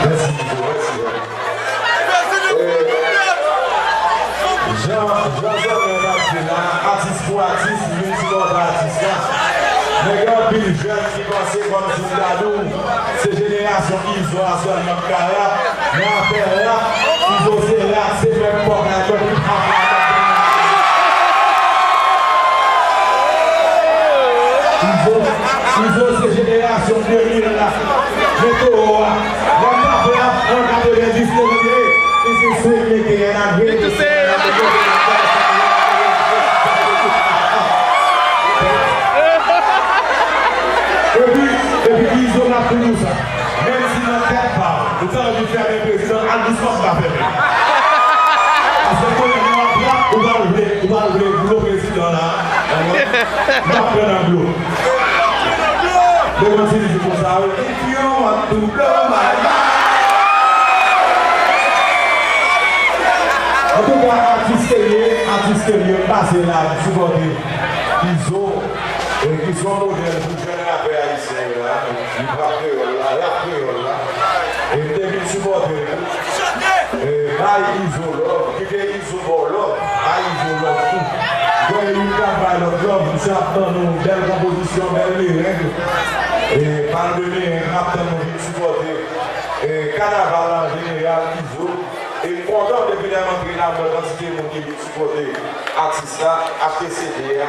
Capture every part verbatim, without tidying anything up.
Mèsi, mèsi. Jan, jan Zanmèt ap di la, atis pou atis, milti pou atis la. Men gen anpil jèn ki panse kòmsi m ta di w, se jenerasyon Izo a sèlman k ka rap, men afè rap, Izo se rap, se menm kòk la, kòk li pa ka. Izo, Izo se jenerasyon de mil la. Men toro a, lè m t ap rap an katrevendis, te mande, "This is sweet, nigga, and I hate it." Epi, epi Izo m ap toujou sa. Menm si nan tèt pa w, ou ta anvi fèmen prezidan, al dousman pou pa fèmen. Paske kounye a nou ap rap, ou pral vle, ou pral vle glo prezidan la. M ap pran nan glo. Devan ti li di konsa, wi. If you want to blow my mind. Antouka, atis serye, atis serye, m pase la, m sipòte Izo, e, ki se yon modèl pou jèn rapè ayisyen yo la, li rap kreyòl la, rap kreyòl la. E m te vin sipòte l. E, bay Izo love, kite Izo ba w love, bay Izo love tou. Gen youn k ap bay lòt love, misye ap ban nou bèl konpozisyon, bèl mereng. E, pale de mereng, n ap tann nou vin sipòte, e, kanaval la an jeneral, Izo. E m kontan depi lè m antre la, m wè kantite moun ki vin sipòte atis la, achte C D a.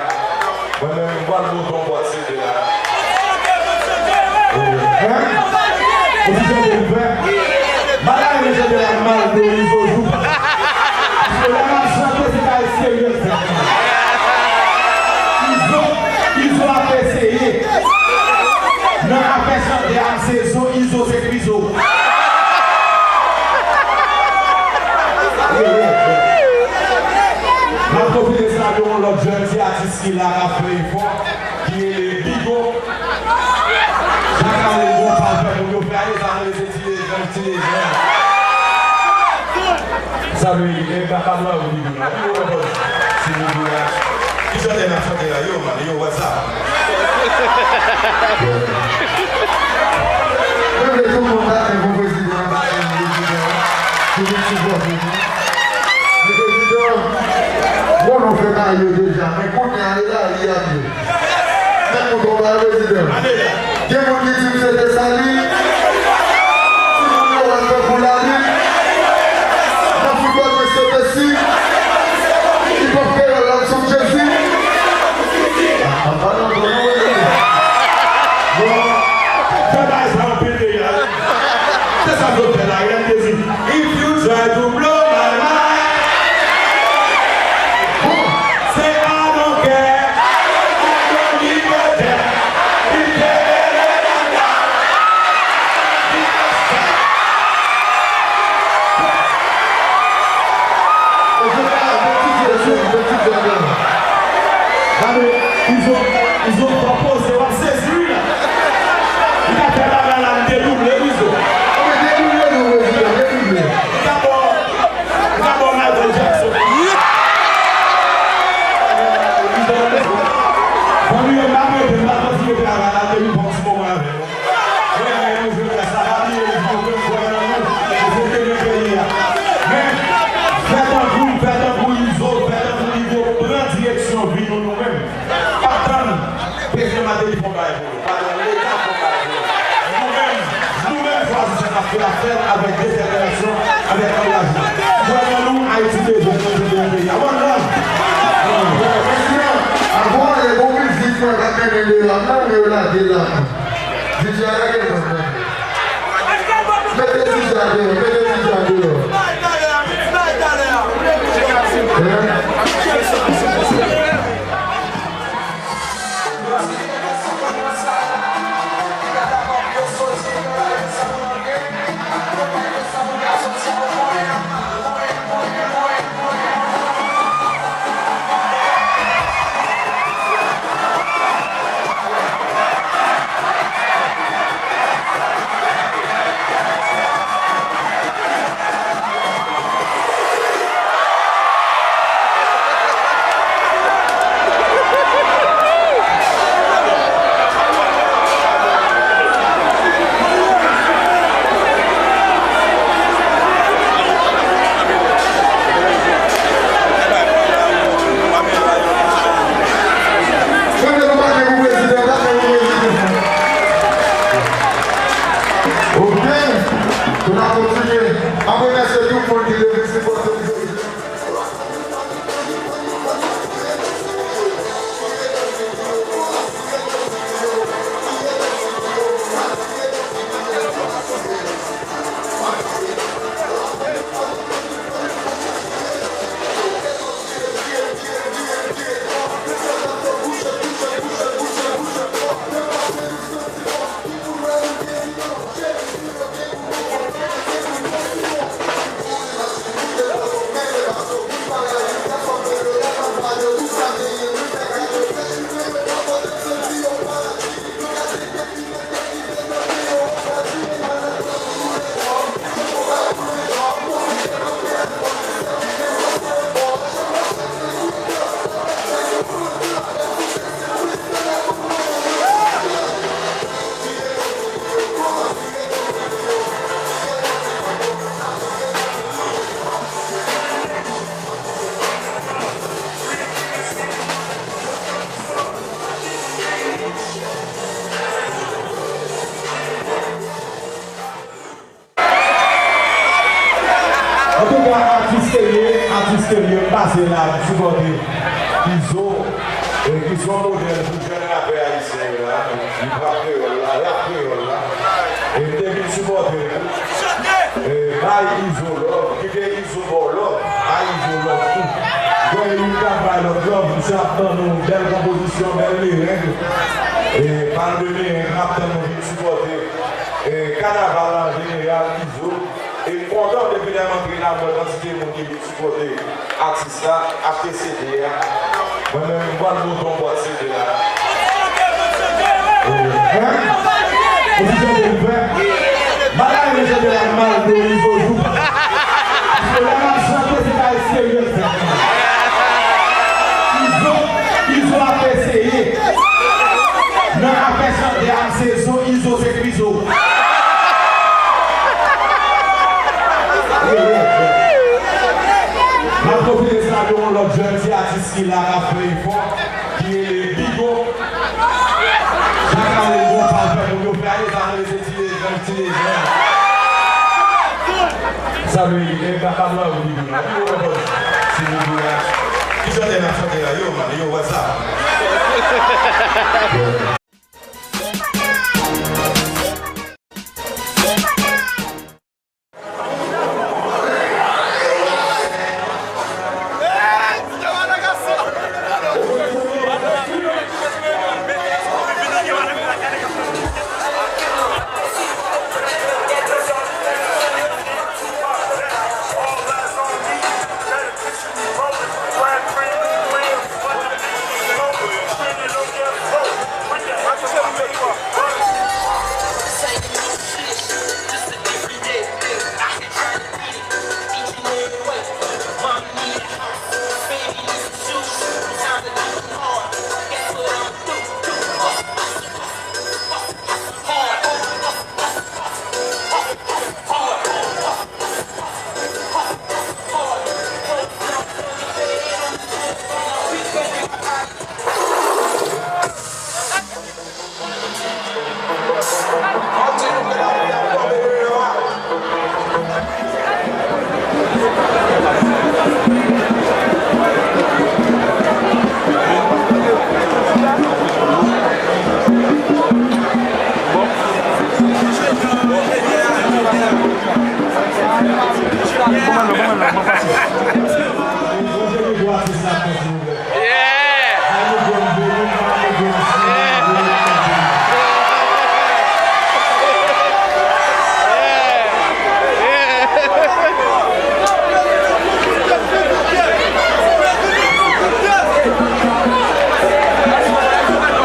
Mwen menm, m pral monte yon bwat C D a. Hein? Ou ti chante pou fè? M pa ta renmen chante la mal de Izo jou. Paske lè m ap chante, se pa eksperyans sa. Izo, Izo ap eseye. Nan afè chante a, m se zo, Izo se kwizo. M ap pwofite salye yon lòt jèn ti atis ki la, k ap fè efò, ki rele Bigo. Chak ane, l gon pa l fè moun yo fè, ale sa, rele se ti lejann, ti lejann. Salye, e, pa, pa dwa ou Bigo la. Bigo, mwen konn. Ti Bigo la. Ki chante n ap chante la? Yo, man, yo, what's up? Mwen vle tout moun dakò pou prezidan an, prezidan an, pou vin sipòte nou. Men prezidan, bon, nou fè bagay yo deja, men kounye a, e lari y ap ye. Mèt mouton ba prezidan. Gen moun ki di m se Dessalines. Timoun yo wè m tankou Lalit. Nan foutbòl mwen se Messi. Hip-hop kreyòl la m sou Jay-Z. A, a, pa nan tò non, wi. Bon, fè bagay sa anpil deja. Se sa m sot fè la, gade Jay-Z. If you try to blow my mind. Say I don't care. I don't give a damn. If they let it down. Gade, Izo, Izo pran poze, w ap sezi wi la. Li ka fè bagay la, li dedouble wi Izo. Dedouble non, prezidan, dedouble. Li ka ba w, li ka ba w Michael Jackson. Izo, zanmi yo, m ap rete, m ap kontinye travay la, depi bon ti moman avè nou. Mwen renmen nou jodi a, sa pa bliye nou, nou menm kwè nan nou, nou se demen peyi a. Men, fè tankou m, fè tankou Izo, fè tankou Izo, pran direksyon vi nou nou menm. Pa tann Prezidan Martelly fè yon bagay pou nou. Pa tann Leta fè yon bagay pou nou. Nou menm, nou menm chwazi sa n ap fè, n ap fè l avèk detèminasyon, avèk angajman. Kwè nan nou, Ayiti bezwen nou, nou bezwen peyi a. One love! Prezidan, avan w ale, gon mizik mwen k ap mennen deyò a, m ta renmen yo lage l la. D J a lage l ban mwen. Mete D J a deyò, mete D J a deyò. Serye, m pase la, m sipòte Izo, e, ki se yon modèl pou jèn rapè ayisyen yo la, hip hop kreyòl la, rap kreyòl la. E m te vin sipòte l tou. E, bay Izo love, kite Izo ba w love, bay Izo love tou. Gen youn k ap bay lòt love, misye ap ban nou bèl konpozisyon, bèl mereng. E, pal de mereng, m ap tann nou vin sipòte, e, kanaval la an jeneral, Izo. E m kontan depi lè m antre la, m wè kantite moun ki vin sipòte atis la, achte C D a. Mwen menm, m pral monte yon bwat C D la. Hein? Ou ti chante li fè? M pa ta renmen chante la mal de Izo jou. Paske lè m ap chante, se pa serye m fè. Izo, Izo ap eseye. Nan afè chante a, m se zo, Izo se kwizo. M ap pwofite salye yon lòt jèn ti atis ki la, k ap fè efò, ki rele Bigo. Chak ane, l gon pa l fè moun yo fè, ale sa, rele se ti lejann, ti lejann. Salye, e, pa, pa blan, Bigo, non. Bigo, non, bon. Ti Bigo la. Ki chante n ap chante la? Yo, man, yo, what's up?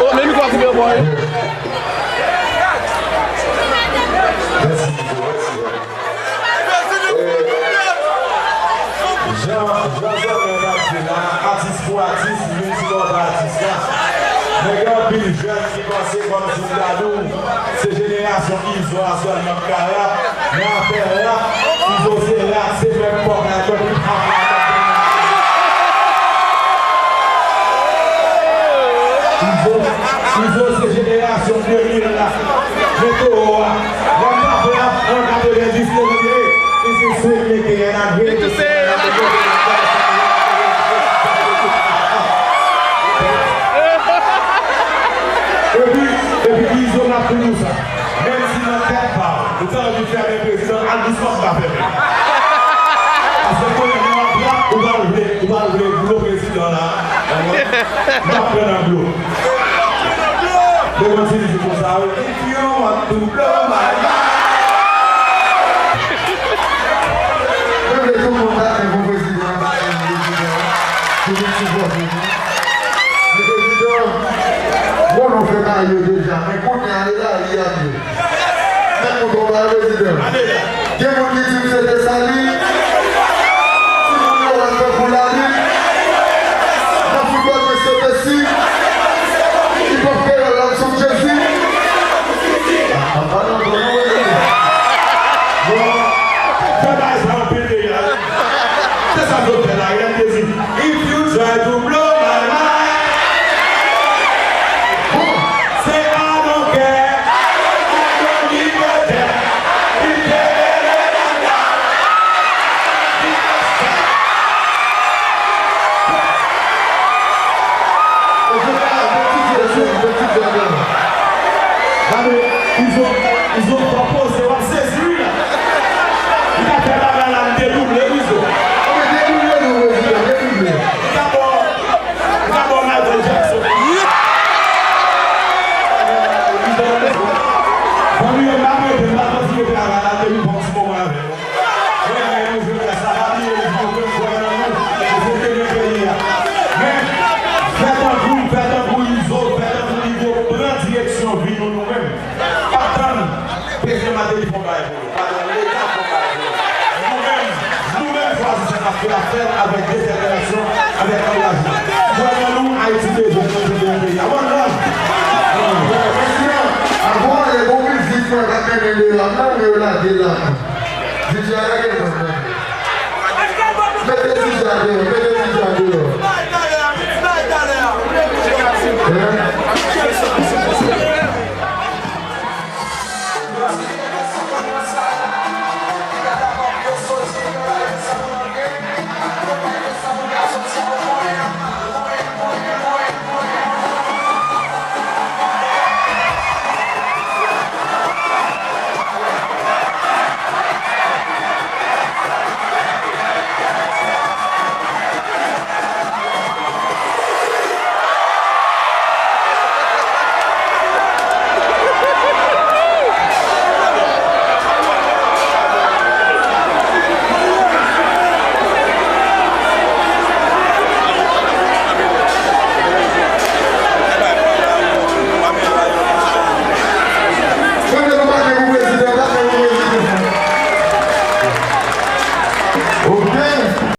Oh, men mikwo a koupe, boy. Jan, jan Zòmè t ap di la, atis pou atis, miltimòta atis la. Men gen anpil jèn ki panse kòmsi m ta di w, se jenerasyon Izo a sèlman k ka rap, men afè rap, Izo se rap, se menm kòk la, menm hip hop la. Izo, Izo se jenerasyon de mil la. Men towo a, lè m t ap rap an katrevendis, te mande, "Is it sweet, Mickey?" And I really just said, "I'm the greatest." Epi, epi Izo m ap di nou sa. Menm si nan tèt pa w, ou ta anvi fèmen prezidan, al dousman pou w pa fèmen. Paske konnen lè w ap rap, ou pral vle, ou pral vle glo prezidan la. M ap pran nan glo. Devan ti mizik konsa, wi. If you want to blow my mind. Mwen vle tout moun ta gen bon prezidan, ta gen bon prezidan. Pou nou sipòte nou. Men prezidan, bon, nou fè bagay yo deja, men kounye a, e lari a ye. Mèt mwen konpare prezidan. Gen moun ki di m se Desalin. Timoun yo wè m tankou Lalin. Nan foutbòl mwen se Messi. Hip hop kreyòl la m sou Jezi. A, a, pa nan bon, non, wi. Bon, fè bagay sa anpil deja, wi. Se sa doktè Ariel te di. If you try to blow my mind, say I don't care. I don't give a damn. If they let it down, because Izo, Izo, fò poze, w ap sezi wi la. Li ka fè bagay la, li dedouble wi Izo. Li ka bò, li ka bò Michael Jackson. Izo, fanmi yo, m pa mete, m pa kontinye travay la, depi bon ti moman avè nou. Mwen renmen nou, jodi a sa pa bliye nou, nou menm kwè nan nou, nou se te gen peyi a. Men, fè tankou m, fè tankou Izo, fè tankou Izo, pran direksyon vi nou nou menm. Pa tann Prezidan Martelly fè yon bagay pou nou. Pa tann Leta fè yon bagay pou nou. Nou menm, nou menm chwazi sa n ap fè, fè l avèk detèminasyon, avèk angajman. Kwè nan nou, Ayiti bezwen nou, nou bezwen peyi a. One love! Prezidan, avan, e bon mizik mwen k ap mennen deyò a, non, men yo lage l la. DJ a lage l la. Mete DJ a deyò, mete DJ a deyò.